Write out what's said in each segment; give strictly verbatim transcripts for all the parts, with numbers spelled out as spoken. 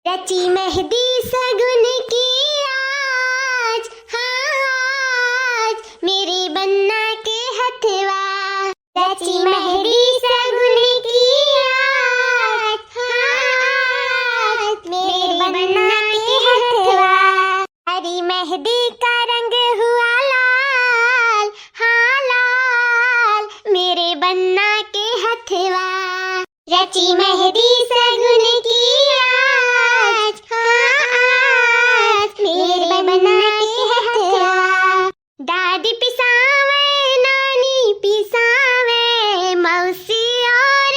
रची मेहदी सगुन की आज, हाँ आज, मेरे बन्ना के हथवा। रची मेहदी सगुन की आज, हाँ आज, मेरे बन्ना के हथवा। हरी मेहदी का रंग हुआ लाल, हाँ लाल, मेरे बन्ना के हथवा। रची मेहदी सगुन की आज, हाँ आज, मेरे बन्ना के हथवा। दादी पिसावे, नानी पिसावे, मौसी और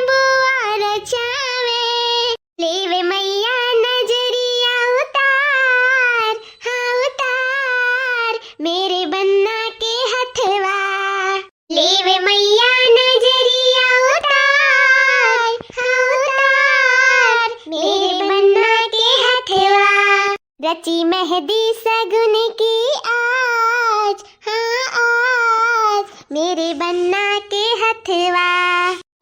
बुआ रचावे। लेवे मैया नजरिया उतार, हाँ उतार, मेरे बन्ना के हथवा। लेवे मैया नजरिया उतार, हाँ उतार, मेरे बन्ना के हथवा। रची मेहदी सगुन की आज, हाँ आज, मेरे बन्ना के हथवा।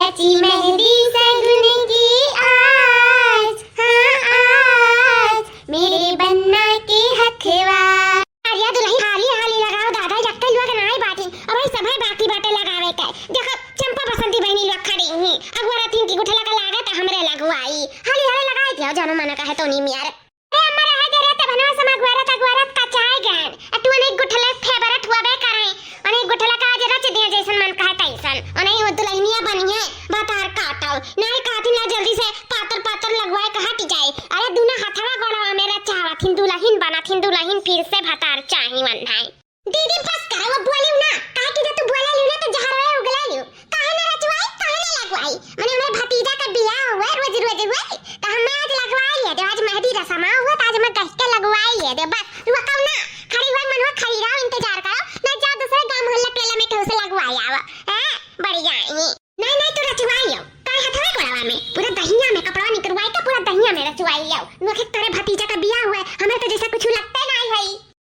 रची मेहदी सगुन की आज, हाँ आज, मेरे बन्ना के हथवा। अरे दुलहिन, हाली हाली लगाओ दादा, यक्कै लोग नाई बाटिन, अबहीं सभै बाकी बाटे लगावे के। देखो, चंपा बसंती बहिनी लोग खड़ी ही, अगुआ रहतिन कि गुठला का लागत हमरे लगवाई। हाली हाली लगाई दियो, जौन मन कहे तौनी मियार। अरे अम्मा, रहे दे रे, तब हनवा समा अगुआ रहत, अगुआ रहत का चाहे गन। आ तू अनेक गुठले फेवरेट हुआ बे करे, अनेक गुठला का आज रच दिया, जैसन मन कहे तैसन। अनेक वो दुलहिनिया बनिए, भतार काटल। नाई कहतिन ला जल्दी से पातर पातर लगवाए के हट जाए। अरे दूना हथवा गोड़वा में रचावत हिन, दुलहिन बनत हिन, दुलहिन फिर से भतार चाही मन है। दीदी बस करो, वो बोलियो ना, काहे कि जब तू बोले लियो ना तो जहरवे उगले लियो। काहे ना रचवाई, काहे ना लगवाई? मने हमरे भतीजा का बियाह हुआ रोज रोज हुआ, तो हम आज लगवाई लिया दे, आज मेहदी रसमा हुआ तो आज मैं कह के लगवाई लिया दे। बस तू कहो ना, खड़ी हुआ मनवा खड़ी रहो, इंतजार करो, ना जाओ दूसरे गांव मोहल्ला टोला में केहू से लगवाई आवा। हैं? बढ़िया है। नहीं नहीं, तू रचवाई लियो, काहे हथवा कोड़वा में पूरा दहिया में कपड़वा निकरवाई के पूरा दहिया में रचवाई लियो। नोखे तोरे भतीजा का बियाह हुआ है, हमें तो जैसा कुछ लगते नहीं है।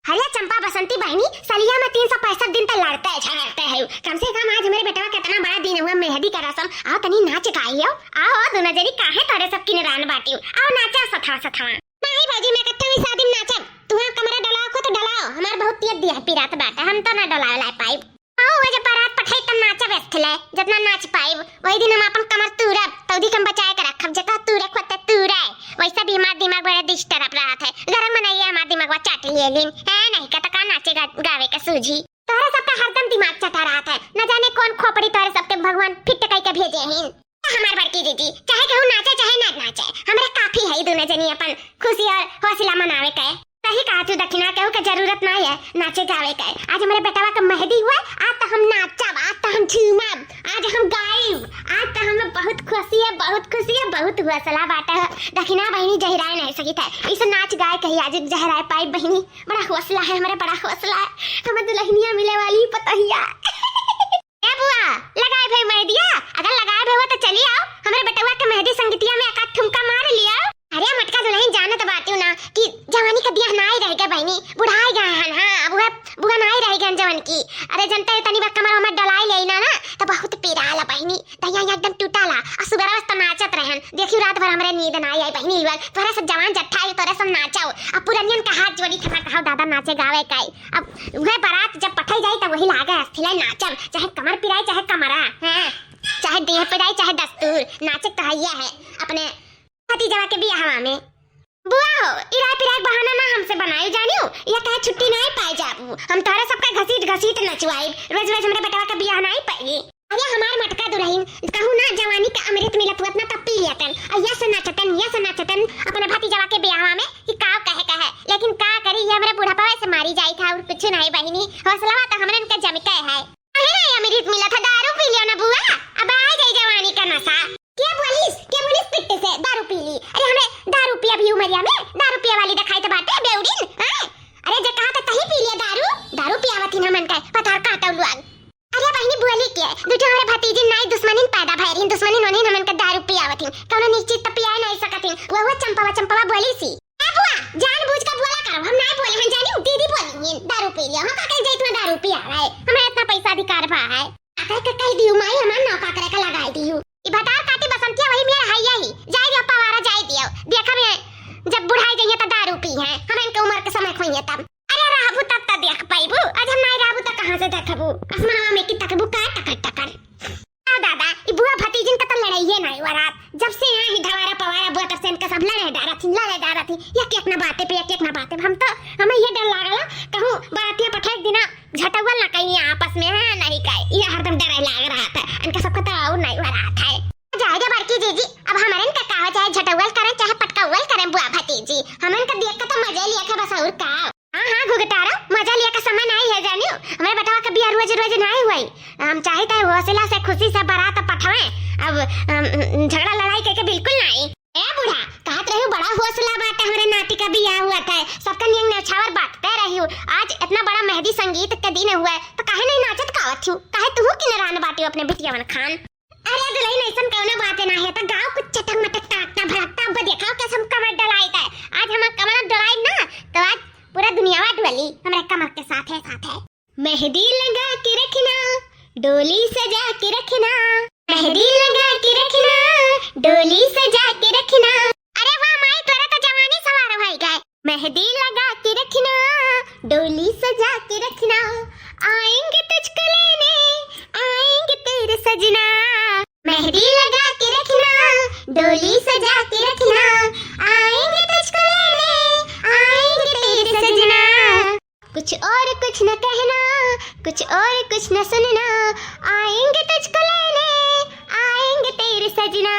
अरे चंपा बसंती बहिनी, सलिया में तीन सौ पैंसठ दिन त लड़ते झगड़ते है। कम से कम आज हमरे बेटवा के इतना बड़ा दिन हुआ, मेहदी का रसम, आओ तनी नाच गाई हो, आओ दूना जनी, काहे तोरे सब किनरान बाटियो, आओ नाचा सथवा सथवा। नहीं भौजी, मैं कट्ठा भी शादी में नाचब, तुहां कमरा डलाओ को तो डलाओ, हमार बहुत तियत दिया है पिरात बाटे, हम तो ना डलावे ला पाइब। आओ वो जब बारात पठाई तब नाचब एस्थले, जितना नाच पाइब, वही दिन हम अपन कमर तूरब, तौदी के हम बचाए के रखब, जेका तूरे खोते तूरे। वैसे भी हमार दिमाग बड़ा डिस्टर्ब रहत है, गरम मनैया हमार दिमागवा चाट लिए लिन। है नहीं का तो का नाचे गा-, गावे के सूझी। तोहरे सबका हरदम दिमाग चटा रहत है, न जाने कौन खोपड़ी तोहरे सबके भगवान फिट कई के भेजे हिन। हमार बड़की दीदी, चाहे केहू नाचे चाहे ना नाचे, हमरा काफी है दूनो जनी अपन खुशी और हौसला मनावे के। सही कहा तू दखिना, केहू के जरूरत ना है नाचे गावे के। आज हमरे बेटवा का मेहदी हुआ, आज तो हम नाचब, आज तो हम झूमब, आज हम गाइब, आज तो हमें बहुत खुशी है, बहुत खुशी है, बहुत हौसला बाटे है। दखिना बहिनी जहिराए नहीं सकी था, इस नाच गाए कही आज जहिराए पाई बहिनी, बड़ा हौसला है हमारे, बड़ा हौसला है। हमें दुल्हनिया मिले वाली पतोहिया। ए बुआ, लगाए भई मेहदिया, अगर लगाए भई हुआ तो चली आओ, हमरे बेटवा के मेहदी संगीतिया में एकाध ठुमका मार लिया। अरे मटका दुल्हन, जानत बाटियो ना कि जवानी का दिया नाई रह गए बहिनी, बुढ़ाई गए हन। हाँ, अब वह बुआ नाई रह गए जवन की। अरे जनता है, तनी बा कमर वमर डलाई ले ना, ना तो बहुत पिराला बहिनी, दहिया यहाँ एकदम टूटाला। और सुबह तो नाचत रहन, देखियो रात भर हमरे नींद ना आई बहिनी लोग। तोरे सब जवान जट्ठा है, तोरे सब नाचो। अब पुरनियन का हाथ जोड़ी थे, कहो दादा नाचे गावे काई। अब वह बारात जब पठाई जाई तब वही लागे अस्थिले नाचब, चाहे कमर पिराई चाहे कमरा, हाँ, चाहे देह पिराई चाहे दस्तूर, नाचे तो हइया है अपने भतीजवा के बियाहवा में। बुआ हो, इराय पिराय बहाना ना हमसे बनाई जानियो, या कहे छुट्टी नाई पाए जाबू। हम तोहरे सबका घसीट घसीट नचवाई, रोज रोज हमरे बेटवा का बियाह नाई पाई। अरे हमार मटका दुल्हन, कहू ना जवानी का अमृत मिलत हुआ ना तब पी लेतन, और या से नाचतन, या से नाचतन अपने भतीजवा के बियाहवा में कि का कहे कहे, लेकिन का करी, ये हमरे बुढ़ापा से मारी जाई था और कुछ नहीं बहिनी, हौसला तो हमरे इनके जम के है। काहे ना अमृत मिला था, दारू पी लियो ना बुआ, अब आ जाई जवानी का नशा। क्या बोलिस, क्या बोलिस पिट्टे से, दारू पी ली? अरे हमें दारू पिया भी उमरिया में, दारू पिया वाली दिखाई तो बाटे बेउड़ीन, हैं? अरे जे कहा था तही पी लिया दारू, दारू पियावत ही ना मन का, पतार काटौ लुआग। अरे बहिनी बोली के, दूठे हमारे भतीजी नाई दुश्मनिन पैदा भय रही, दुश्मनिन होनी हमन का दारू पियावत ही, कौनो निश्चित तो पिया नहीं सकत ही, वो वो चंपवा, चंपवा बोली सी। ए बुआ, जानबूझ के बोला करो, हम नाय बोले हन, जानी दीदी बोली हिन, दारू पी लियो, हम का कही जाई तुम्हें दारू पिया रहे, हमरा इतना पैसा अधिकार भा है। काकर के कही दियो, माई हमार नाव काकरे का लगाई दियो। ई भतार काटी बसंतिया वही मेर है यही, जाई दियो पवारा जाई दियो, देखा मैं हैं, हमन के उमर के समय खोइए तब। अरे रहबू तब त देख पाइबू, आज हम नाहीं रहबू त कहाँ से देखबू? आसमानवा में की तकबू का टकर टकर। आ दादा, ई बुआ भतीजिन का त लड़ाइए नाहीं हुआ रात। जब से यहाँ ही ढवारा पवारा बुआ तब से इनका सब लड़े डारत ही, लड़े डारत ही। एक एक ना बातें पे, एक एक ना बातें पे। हम तो, हमें ये डर लागला, कहूँ बरातिया पठाए दिना झटौवल ना कहीं आपस में, हाँ, नाहीं कहे। ये हरदम डर लाग रहा था। इनका सबका तो और नाहीं हुआ रहा था। जाए दे बड़की जीजी, अब हमरन का का हो, चाहे झटौवल करें, चाहे पटकौवल करें बुआ भतीजी, हमन का देख के तो मजे लिया के बस और का। हाँ, हाँ, घुघटारो, मजा लिया का समय नाहीं है जानियो। हमरे बेटवा का बियाह रोज रोज नाहीं हुई। हम चाहित है हौसला से, खुशी से बारात पठवे। अब, अम, झगड़ा लड़ाई करके बिल्कुल नाहीं। ए बूढ़ा, कहत रही बड़ा हौसला बाटे हमरे नाती का बियाह हुआ था, सबका नियम नेछावर बांटते रही। आज इतना बड़ा मेहंदी संगीत के दिन हुआ है, तो काहे नाहीं नाचत गावत हूँ? काहे तू की नाराज बाटी अपने बिटियावन खान? अरे दुलहिन, ऐसन कौनो बात ना है, तो गाँव कुछ चटक मटक ताकता भड़कता, अब देखाओ कैसे हम कमर डलाई दे। आज हम कमर डलाई ना, तो आज पूरा दुनियावा डोली हमरे कमर के साथ है, साथ है। मेहंदी लगा के रखना, डोली सजा के रखना, मेहंदी लगा के रखना, डोली सजा के रखना। अरे वाह माई, तोरा तो जवानी सवार होई गए। मेहंदी लगा के रखना, डोली सजा के रखना, आएंगे तुझको लेने, आएंगे तेरे सजना। मेहंदी लगा के रखना, डोली सजा के रखना, आएंगे तुझको लेने, आएंगे तेरे सजना। कुछ और कुछ न कहना, कुछ और कुछ न सुनना, आएंगे तुझको लेने, आएंगे तेरे सजना।